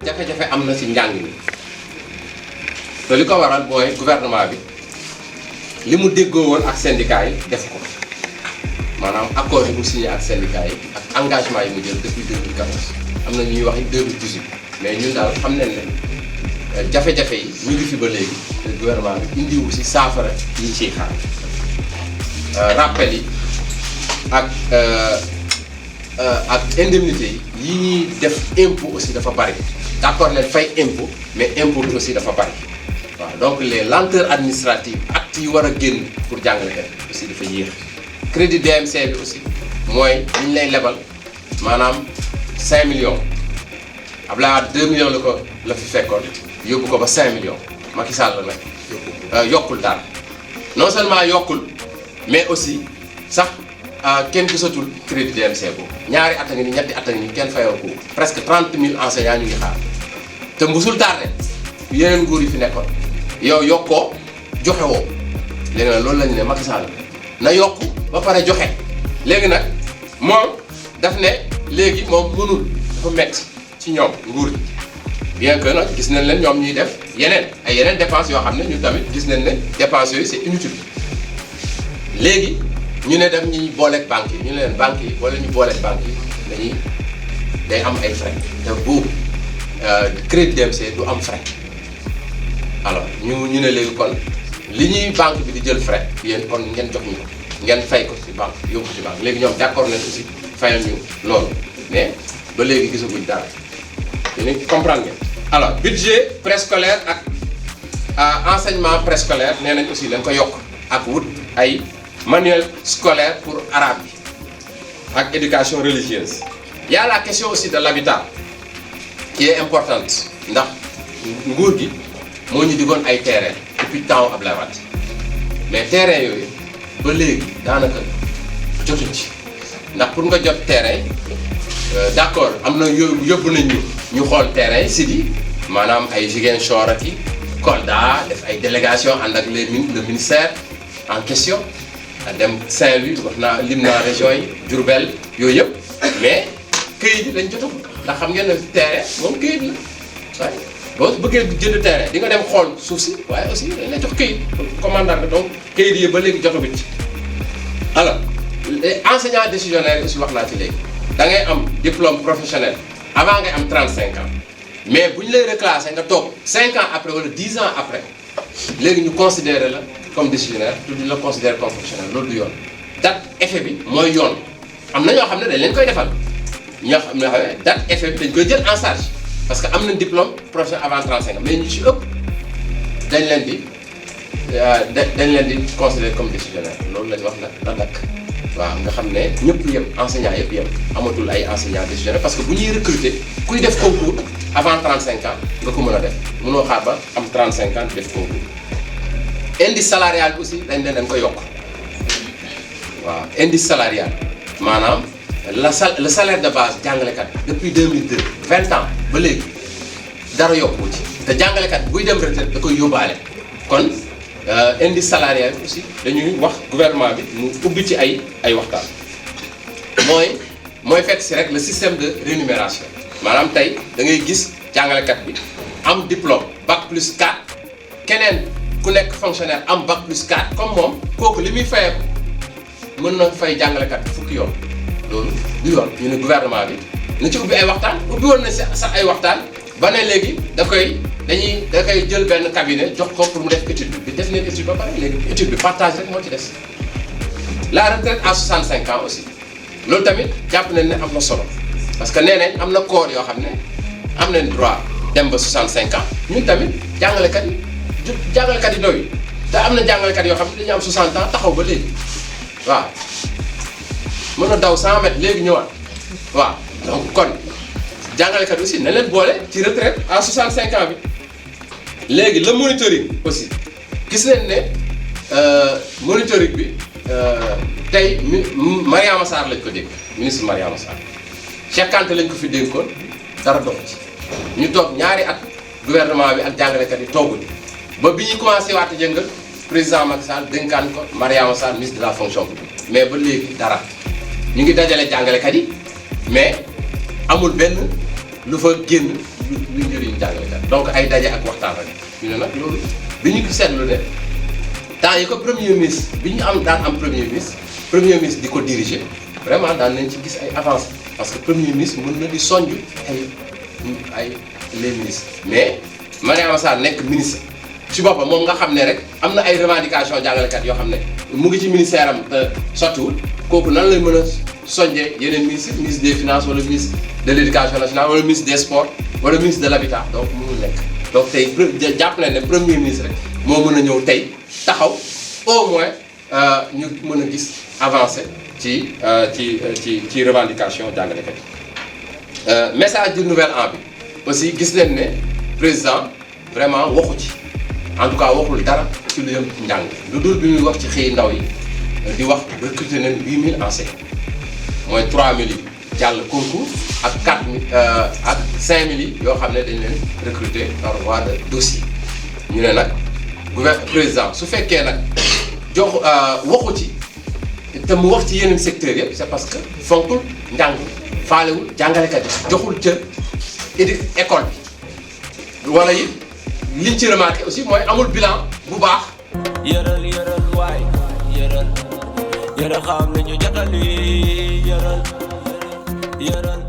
jafe-jafe am na ci njàng mi te li ko waral mooy gouvernement bi li mu déggoo woon ak syndicat yi def ko maanaam accord yi mu signé ak syndicat yi ak engagement yi mu jël depuis 2014 am na ñuy wax 2018 mais ñun daal xam nañ ne jafe-jafe yi ñu ngi fi ba léegi te gouvernement bi indiwu si saafara yi ciy xaar rappel yi ak indemnité yi ñuy def impôt aussi dafa bari d'accord leen fay impôt mais impôt bi aussi dafa bari waaw donc les lenteurs administratives actes yi war a génn pour jàngalekat aussi dafa yéex crédit DMC bi aussi mooy li ñu lay lebal maanaam 5 millions Abdoulaye Wade 2 millions la fi fekkoon yóbbu ko ba 5 millions Macky Sall la nag yokkul dara non seulement yokkul mais aussi sax kenn gisatul crédit DMC boobu ñaari at a ngi ni ñetti at a ngi ni kenn fayoo ko presque 30 000 enseignants ñu ngi xaar te musul tardé yeneen nguur yi fi nekkoon yow yokkoo joxe woo léegi nag loolu la ñu ne Macky Sall na yokk ba pare joxe léegi nag moom daf ne léegi moom mënul dafa metti ci ñoom nguur gi bien que nag gis nañ leen ñoom ñuy def yeneen dépenses yoo xam ne ñu tamit gis nañ ne dépenses yooyu c'est inutile léegi ñu ne dem ñuy booleeg banques yi ñu ne leen banques yi wala ñu booleeg banques yi day am ay frais te boobu crédit DMC du am frais alors ñu ne léegi kon li ñuy banque bi di jël frais yéen kon ngeen jox ñu ko ngeen fay ko ci banque yóbbu ci banque léegi ñoom d'accord nañ aussi fayal ñu loolu mais ba léegi gisaguñ dara yéen comprendre ngeen. alors budget préscolaire ak enseignement préscolaire nee nañ aussi dañ ko yokk ak wut ay manuel scolaire pour arabe bi ak éducation religieuse. Il y a la question aussi de l'habitat qui est importante ndax nguur gi moo ñu digoon ay terrain depuis temps Abdoulaye Wade mais terrain yooyu ba léegi daanaka jotuñ ci ndax pour nga jot terrain d'accord am na yóbbu nañ ñu xool terrain si di maanaam ay Ziguinchor ak Kolda def ay délégation ànd ak le ministère en question dem Saint-Louis wax naa lim naa région yi Diourbel yooyu yëpp mais këyit yi lañ jotagul ndax xam ngeen ne terrain moom këyit la waaye boo bëggee jënd terrain di nga dem xool suuf si waaye aussi dañ lay jox këyit commandant bi donc këyit yi ba léegi jotaguñ ci. alors enseignant décisionnaire aussi wax naa ci léegi da ngay am diplôme professionnel avant ngay am 35 ans mais bu ñu lay reclasser nga toog 5 ans après wala 10 ans après léegi ñu considérer la comme décisionnaire te duñ la considérer comme professionnel loolu du yoon date effet bi mooy yoon am na ñoo xam ne dañ leen koy defal ñoo xam ne date effet bi dañ koy jël en charge parce que am nañ diplôme professionnel avant 35 ans mais ñu ci ëpp dañ leen di considérer comme décisionnaire loolu la ñu wax la dakk waaw nga xam ne ñëpp yem enseignant yëpp yem amatul ay enseignant décisionnaire parce que bu ñuy recruter kuy def concours avant 35 ans nga ko mën a def mënoo xaar ba am 35 ans def concours. indice salarial bi aussi dañ ko yokk waaw indice salarial maanaam le salaire de base jàngalekat depuis 2002 20 ans ba léegi dara yokku ci te jàngalekat buy dem retraite da koy yóbbaale kon indice salarial bi aussi dañuy wax gouvernement bi mu ubbi ci ay waxtaan mooy fekk si rek le système de rémunération maanaam tey da ngay gis jàngalekat bi am diplôme bac plus 4 keneen ku nekk fonctionnaire am bac plus 4 comme moom kooku li muy fayeeku mën na fay jàngalekat bi fukki yoon loolu du yoon ñu ne gouvernement bi na ci ubbi ay waxtaan ubbi woon na sax ay waxtaan ba ne léegi da koy jël benn cabinet jox ko pour mu def étude bi def nañ étude ba pare léegi étude bi partage rek moo ci des. la retraite à 65 ans aussi loolu tamit jàpp nañ ne am na solo parce que nee nañ am na corps yoo xam ne am nañ droit dem ba 65 ans ñun tamit jàngalekat yi doy te am na jàngalekat yoo xam ne dañu am 60 ans taxaw ba léegi waaw mën a daw 100 mètres léegi ñëwaat waaw donc kon jàngalekat aussi na leen boole ci retraite à 65 ans bi. léegi le monitoring aussi gis nañ ne monitoring bi tey Mariama Sarr lañ ko dégg ministre Mariama Sarr Cheikh Kanté lañ ko fi dénkoon dara dox ci ñu toog ñaari at gouvernement bi ak jàngalekat yi tooguñu ba bi ñuy commencé waat a jëngal président Macky Sall dénkaan ko Mariama Sarr ministre de la fonction publique mais ba léegi dara ñu ngi dajale jàngalekat yi mais amul benn lu fa génn luy njëriñ jàngalekat donc ay daje ak waxtaan rek ñu ne nag loolu bi ñu seetlu ne temps yi ko premier ministre bi ñu daan am premier ministre di ko diriger vraiment daan nañ ci gis ay avancées parce que premier ministre mën na di sonj ay les ministres mais Mariama Sarr nekk ministre ci boppam moom nga xam ne rek am na ay revendications jàngalekat yoo xam ne mu ngi ci ministère am sottiwul kooku nan lay mën a sonjee yeneen ministre des finances wala ministre de l' éducation nationale wala ministre des sports wala ministre de l' habitat donc mënul nekk donc tey jàpp nañ ne premier ministre rek moo mën a ñëw tey taxaw au moins ñu mën a gis avancé ci revendication jàngalekat yi message du nouvel an bi aussi gis nañ ne président vraiment waxu ci en tout cas waxul dara ci lu yëm njàng lu dul bi muy wax ci xëy ndaw yi di wax recruter nañ 8000 enseignants mooy 3000 yi jàll concours ak 4000 ak 5000 yi yoo xam ne dañ leen recruter par voie de dossier ñu ne nag président su fekkee nag jox waxu ci te mu wax ci yeneen secteurs yëpp c'est parce que fonkul njàng faalewul jàngalekat yi joxul cër école bi wala it liñ ci remarqué aussi mooy amul bilan bu baax. yëral waay yëral xam nañu jotali yëral